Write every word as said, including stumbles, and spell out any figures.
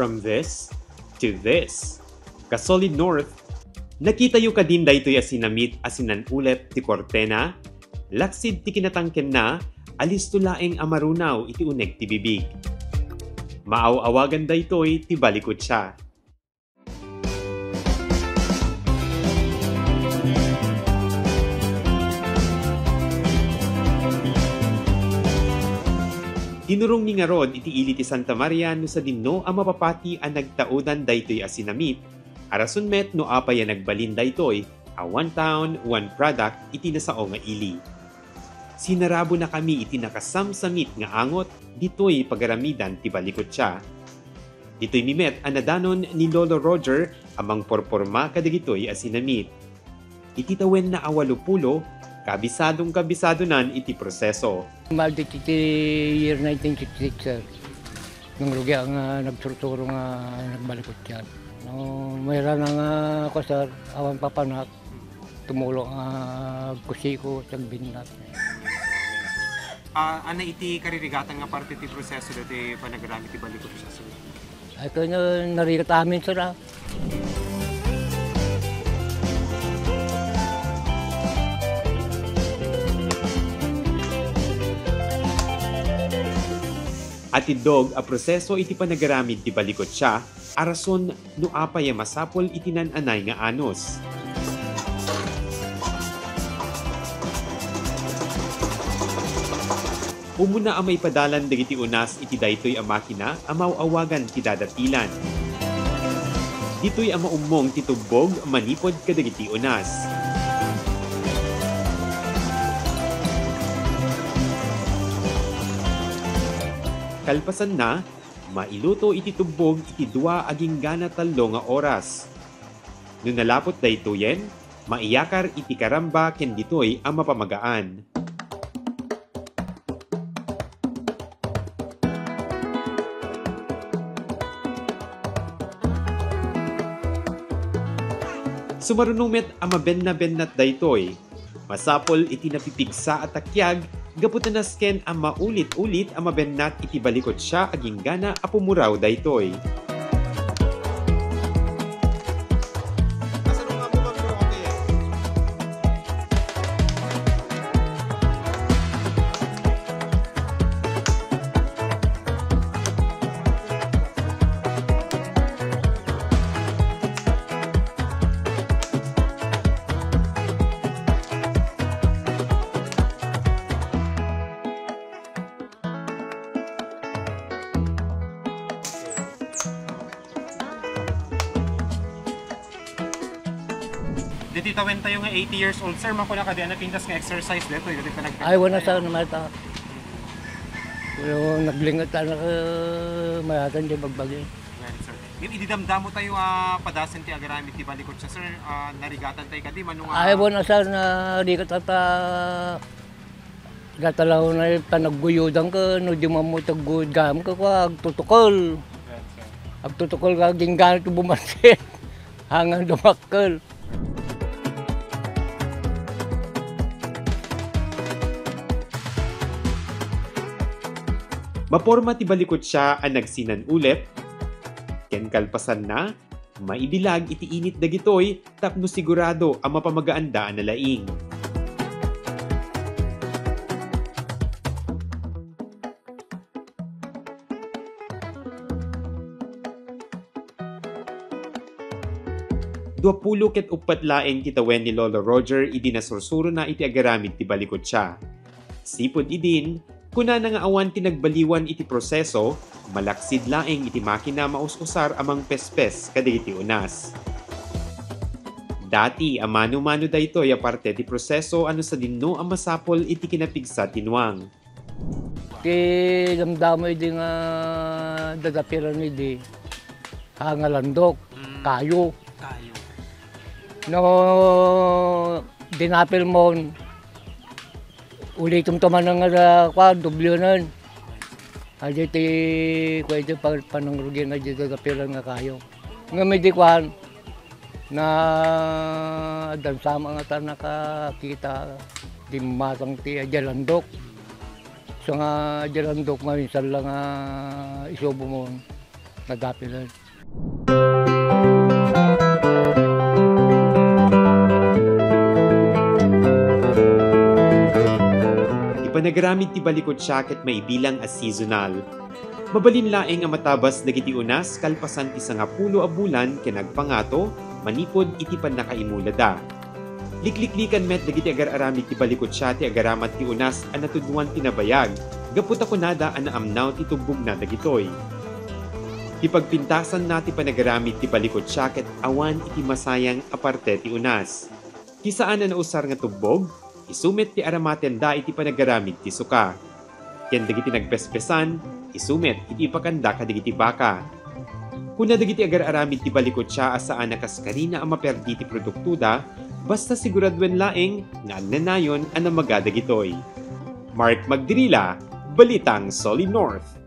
From this to this. Ka Solid North, nakitayo kadin daytoy a sinamit a sinan-ulet ti kurtena? Laksid ti kinatangkenna, alisto laeng a marunaw iti uneg ti bibig. Maaw-awagan daytoy ti balikutsa. Tinurongmi ngarud iti ili ti Santa Maria no sadinno a mapapati a nagtaudan daytoy a sinamit, a rason met no apay a nagbalin daytoy a one town, one product iti nasao nga ili. Sinarabonakami iti nakasamsamit nga angot ditoy pagaramidan ti balikutsa. Ditoymi met a nadanon ni Lolo Roger a mangporporma kadagitoy a sinamit. Iti tawenna a walo pulo, kabisadong kabisadonan iti proseso. Madi iti year nineteen sixty-six, sir. Nangrugi nga nagsursuro nga nagbalikutsa. No, mayra na nga, ko, sir, awan papanak. Tumulong, ah, agkusiko, agbinnat. Ah, ania iti karirigatan nga parte ti proseso daytoy panagarami ti balikutsa, sir? Ay, kano, narigat amin, sir, ah. Atiddog a proseso iti panagaramid ti balikutsa a rason no apay a masapul iti naan-anay nga anus. Umuna a maipadalan dagiti unas iti daytoy a makina a maaw-awagan ti dadatilan. Ditoy a maummong ti tubbog manipud kadagiti unas. Kalpasanna, mailuto iti tubbog iti dua agingga tallo nga oras. No nalaput daytoyen, maiyakar iti karamba ken ditoy a mapamagaan. Sumaruno met a mabenna-bennat daytoy. Masapul iti napipigsa a takiag gapu ta nasken a maulit-ulit a mabennat iti balikutsa agingga a pumuraw daytoy. Ditoy tawen tayo nga eighty years old, sir, makuna kadi a napintas nga exercise ditoy, ditoy pa nagpintas. Ay, wala, sir, namayat. Pero naglingat na ka, mayatan di bagbagi. Well, sir. Ngem, idi damdamo tayo, ah, padasen ti agaramid ti balikutsa, sir, ah, narigatan tayo kadi, mano nga? Ay, wala, sir, narigat ata. Datalaw na panagguyodan ka, no di man mo tagguyod gam ka, kwa, agtutukel. Well, sir. Agtutukel ka, agingga ti bumansit. Hangan dumakkel. Maporma ti balikutsa a nagsinan-ulet, ken kalpasanna, maibilag iti init dagitoy tapno sigurado a mapamagaanda a nalaing. Duapulo ket uppat laeng ti tawen ni Lolo Roger idi nasursurona iti agaramid ti balikutsa. Sipud idin, kunana nga awan ti nagbaliwan iti proseso, malaksid laeng iti makina maus-usar a mangpespes kadagiti unas. Dati a mano-mano daytoy a parte ti proseso a no sadinno a masapul iti kinapigsa ti nuang. Ti damdamo idi nga dadapilan idi, ah, nga landok, mm, kayo. Kayo. No dinapil mon, ulitom to man nga, ah, kwa, dublionen. Adi ti, kwa, iti pa-, panangrugian idi dadapilan nga kayo. Ngem idi kwan, nadansa nga ta nakakita, dimmatang ti adilandok. Sa nga adilandok nga minsan lang nga isubo mo. Nagapi na. Ti panagaramid ti balikutsa ket maibilang a seasonal. Mabalin laeng a matabas dagiti unas kalpasan ti sangapulo a bulan ken agpangato manipud iti pannakaimulada. Likliklikan met dagiti agar-aramid ti balikutsa ti agaramat ti unas a natudnoan ti nabayag, gapu ta kunada a naamnaw ti tubbogna dagitoy. Ti pagpintasanna ti panagaramid ti balikutsa ket awan iti masayang a parte ti unas. Ti saan a nausar nga tubbog, isu met ti aramatenda iti panagaramid ti suka. Ken dagiti nagbesbesan, isu met iti ipakanda kadagiti baka. Kuna dagiti agar-aramid ti balikutsa a saan a kas karina a maperdi ti produktoda, basta siguraduen laeng nga agnanayon a namaga dagitoy. Mark Magdirila, Balitang Solid North.